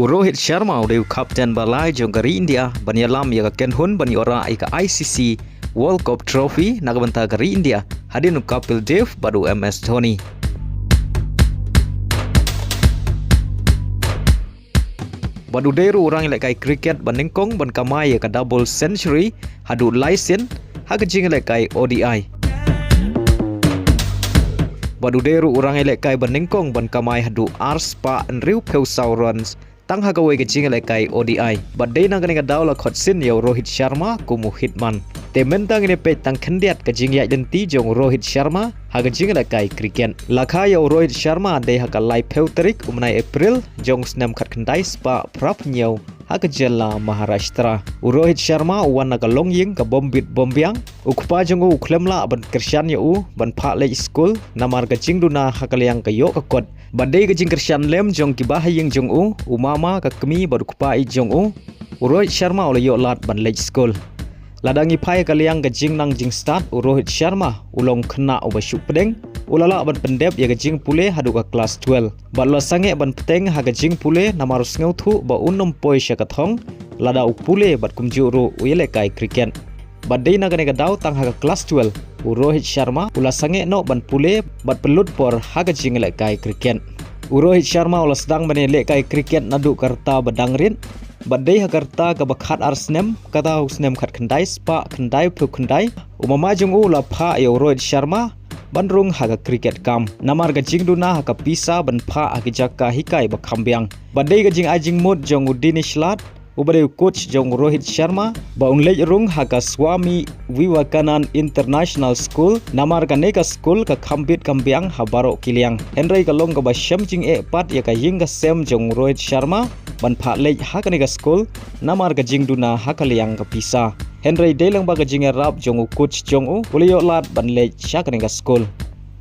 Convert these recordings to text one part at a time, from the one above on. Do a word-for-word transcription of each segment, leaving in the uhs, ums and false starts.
U Rohit Sharma u dei u captain ba lai jong ka ri India ban ïalam ïa ka kynhun ban ïoh rah ïa ka I C C World Cup Trophy na ka bynta ka ri India, hadien u Kapil Dev bad u M S Dhoni. Bad u dei ruh u rangïalehkai cricket ba nyngkong ban kamai ïa ka double century haduh lai sien ha ka jingïalehkai O D I. Bad u dei ruh u rangïalehkai ba nyngkong ban kamai haduh ar spah hynriewphew saw runs tang ha kawei ka jingïalehkai O D I. Bad dei na kane ka daw la khot sien ïa u Rohit Sharma kum u hitman. Te mynta ngin ïa peit tang khyndiat ka jingïaid lynti jong u Rohit Sharma ha ka jingïalehkai cricket. La kha ïa u Rohit Sharma dei ha ka laiphew tarik u bnai April jong u snem khatkhyndai spah phraphew hynñiew ha ka jylla Maharashtra. U Rohit Sharma u wan na ka longïing ka bym bit bym biang. U kpa jong u u khlem lah ban kyrshan ïa u ban phah leit skul namar ka jingduna ha ka liang ka ïoh ka kot. Bad dei ka jingkyrshan lem jong ki bahaïing jong u, u mama, ka kmie bad u kpa ïeit jong u, u Rohit Sharma u la ïoh lad ban leit skul. Lada ngi phai ha ka liang ka jingnang jingstad, u Rohit Sharma u long khynnah uba shu pdeng, u la lah ban pyndep ïa ka jingpule haduh ka klas twelve. Bad u la sangeh ban bteng ha ka jingpule namar u sngewthuh ba un ym poi sha ka thong lada u pule bad kumjuh ruh u ïalehkai cricket. Bad dei na kane ka daw tang ha ka klas twelve, u Rohit Sharma u la sangeh noh ban pule bad pynlut por ha ka jingïalehkai cricket. U Rohit Sharma u la sdang ban ïalehkai cricket naduh ka rta ba dang rit. Bad dei ha ka rta kaba khatar snem, kata ha u snem khatkhyndai spah khyndaiphew khyndai, u mama jong u u la phah ïa u Rohit Sharma ban rung ha ka cricket camp namar ka jingduna ha ka pisa ban phah ha ki jaka hikai ba kham biang. Bad dei ka jingai jingmut jong u Dinesh Lal, uba dei u coach jong u Rohit Sharma, ba un leit rung ha ka Swami Vivekananda International School namar kane ka skul ka kham bit kham biang ha baroh ki liang. Hynrei ka long kaba shem jingeh pat ïa ka ïing ka sem jong u Rohit Sharma ban phah leit ha kane ka skul namar ka jingduna ha ka liang ka pisa. Hynrei dei lang ba ka jingïarap jong u coach jong u, u la ïoh lad ban leit sha kane ka skul.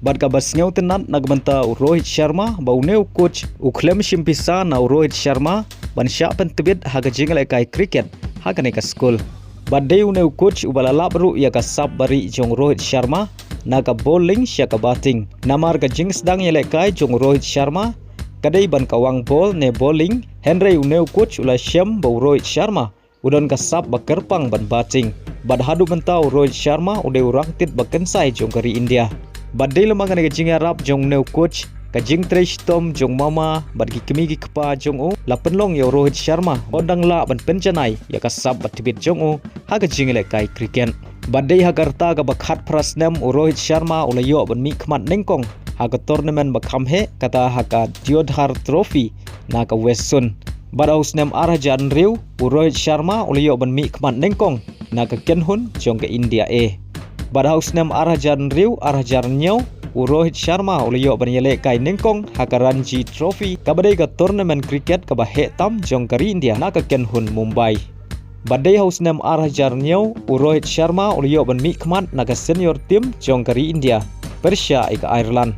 Bad kaba sngewtynnat na ka bynta u Rohit Sharma ba une u coach u khlem shim pisa na u Rohit Sharma ban shah pyntbit ha ka jingïalehkai cricket ha kane ka skul. Bad dei une u coach uba la lap ruh ïa ka sap barieh jong u Rohit Sharma na ka bowling sha ka batting. Namar ka jingsdang ïalehkai jong u Rohit Sharma ka dei ban kawang bol ne bowling, hynrei une u coach u la shem ba u Rohit Sharma u don ka sap ba kyrpang ban batting. Bad haduh mynta u Rohit Sharma u dei u rangtit ba kynsai jong ka ri India. Bad dei lem ha kane ka jingïarap jong une u coach, ka jingtrei shitom jong mama bad ki kmie ki kpa jong u la pynlong ïa u Rohit Sharma ba un dang lah ban pynjanai ïa ka sap ba tbit jong u ha ka jingïalehkai cricket. Bad dei ha ka rta kaba khatphra snem u Rohit Sharma u la ïoh ban mihkhmat nyngkong ha ka tournament ba kham heh, kata ha ka Deodhar Trophy na ka West Zone. Bad ha u snem ar hajar hynriew, u Rohit Sharma u la ïoh ban mihkhmat nyngkong na ka kynhun jong ka India A. Bad ha u snem ar hajar hynriew, ar hajar hynñiew, u Rohit Sharma u la ïoh ban ïalehkai nyngkong ha ka Ranji Trophy, kaba dei ka tournament cricket kaba heh tam jong ka ri India na ka kynhun Mumbai. Bad dei ha u snem ar hajar hynñiew, u Rohit Sharma u la ïoh ban mihkhmat na ka senior team jong ka ri India, pyrshah ïa ka Ireland.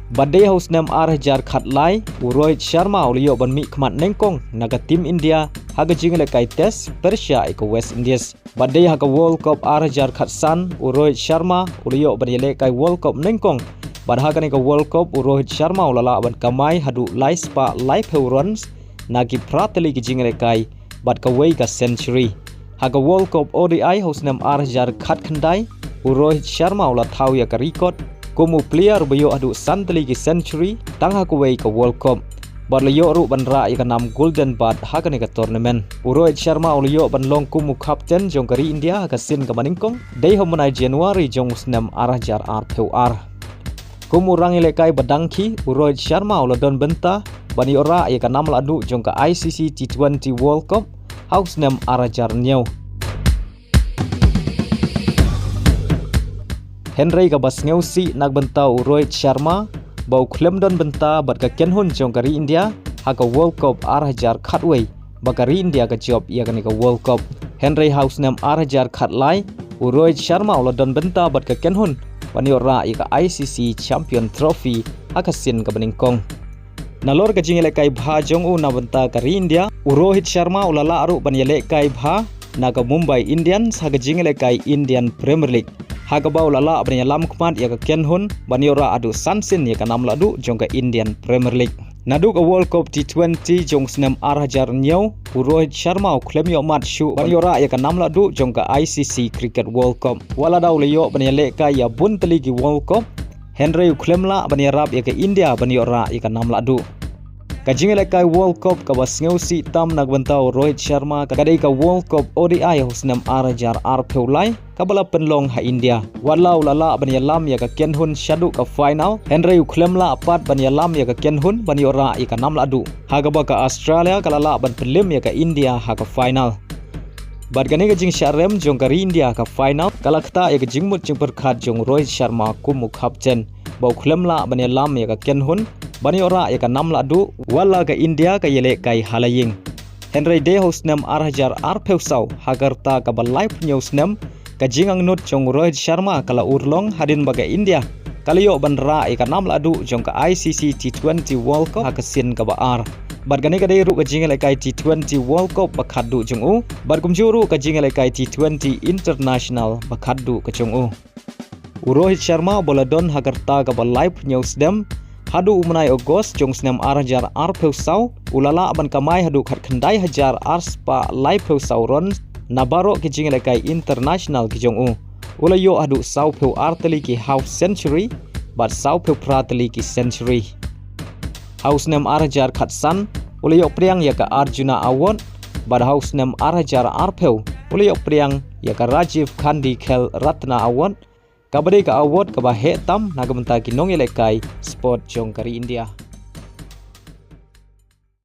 Bad dei ha u snem ar hajar khatlai, u Rohit Sharma u la ïoh ban mihkhmat nyngkong na ka team India ha ka jingïalehkai test, pyrshah ïa ka West Indies. Bad dei ha ka World Cup ar hajar khatsan, u Rohit Sharma u la ïoh ban ïalehkai World Cup nyngkong. Bad ha kane ka World Cup u Rohit Sharma u la lah ban kamai haduh lai spah laiphew runs na ki phra tylli ki jingïalehkai bad kawei ka century. Ha ka World Cup O D I ha u snem ar hajar khatkhyndai, u Rohit Sharma u la thaw ïa ka record kum u player ba ïoh haduh san tylli ki century tang ha kawei ka World Cup. Bad la ïoh ruh ban rah ïa ka nam Golden Bat ha kane ka tournament. U Rohit Sharma u la ïoh ban long kum u captain jong ka ri India ha ka sien kaba nyngkong, dei ha u bnai January jong u snem ar hajar arphew ar. Kum u rangïalehkai ba dang khih, u Rohit Sharma u la don bynta ban ïoh rah ïa ka nam lahduh jong ka I C C T twenty World Cup ha u snem ar hajar hynñiew. Hynrei kaba sngewsih na ka bynta u Rohit Sharma ba u khlem don bynta bad ka kynhun jong ka ri India ha ka World Cup ar hajar khatwei, ba ka ri India ka jop ïa kane ka World Cup. Hynrei ha u snem ar hajar khatlai, u Rohit Sharma u la don bynta bad ka kynhun ban ïoh rah ïa ka I C C Champion Trophy ha ka sien kaba nyngkong. Nalor ka jingïalehkai bha jong u na bynta ka ri India, u Rohit Sharma u la lah ruh ban ïalehkai bha na ka Mumbai Indians ha ka jingïalehkai Indian Premier League, ha kaba u la lah ban ïalam khmat ïa ka kynhun ban ïoh rah haduh san sien ïa ka nam lahduh jong ka Indian Premier League. Naduh ka World Cup T twenty jong snem ar hajar hynñiew, u Rohit Sharma u khlem ïoh mat shuh ban ïoh rah ïa ka nam lahduh jong ka I C C Cricket World Cup. Wat la da u la ïoh ban ïalehkai ïa bun tylli ki World Cup, hynrei u khlem lah ban ïarap ïa ka India ban ïoh rah ïa ka nam lahduh. Ka jingïalehkai World Cup kaba sngewsih tam na ka bynta u Rohit Sharma ka dei ka World Cup O D I ha u snem ar hajar arphew lai, kaba la pynlong ha India. Wat la u la lah ban ïalam ïa ka Kenhun shaduh ka final, hynrei u khlem lah pat ban ïalam ïa ka Kenhun ban ïoh rah ïa ka nam lahduh, ha kaba ka Australia ka la lah ban pynlem ïa ka India ha ka final. Bad kane ka jingshah rem jong ka ri India ha ka final ka la ktah ïa ka jingmut jingpyrkhat jong u Rohit Sharma kum u captain, ba u khlem lah ban ïalam ïa ka Kenhun ban ïoh rah ïa ka nam lahduh, wat la ka India ka ïalehkai ha la ïing. Hynrei dei ha u snem ar hajar arphew saw, ha ka rta kaba laiphew hynñiew snem, ka jingangnud jong u Rohit Sharma ka la urlong hadien ba ka India ka la ïoh ban rah ïa ka nam lahduh jong ka I C C T twenty World Cup ha ka sien kaba ar. Bad kane ka dei ruh ka jingïalehkai T twenty World Cup ba khatduh jong u, bad kumjuh ruh ka jingïalehkai T twenty International ba khatduh ka jong u. U Rohit Sharma uba la don ha ka rta kaba laiphew hynñiew snem, haduh u bnai August jong u snem ar hajar arphew saw, u la lah ban kamai haduh khatkhyndai hajar arspah laiphew saw runs na baroh ki jingïalehkai international ki jong u. U la ïoh haduh sawphew ar tylli ki half century bad sawphew phra tylli ki century. Ha u snem ar hajar khatsan, u la ïoh pdiang ïa ka Arjuna Award, bad ha u snem ar hajar arphew, u la ïoh pdiang ïa ka Rajiv Gandhi Khel Ratna Award, kaba dei ka award kaba heh tam na ka bynta ki nongïalehkai sport jong ka ri India.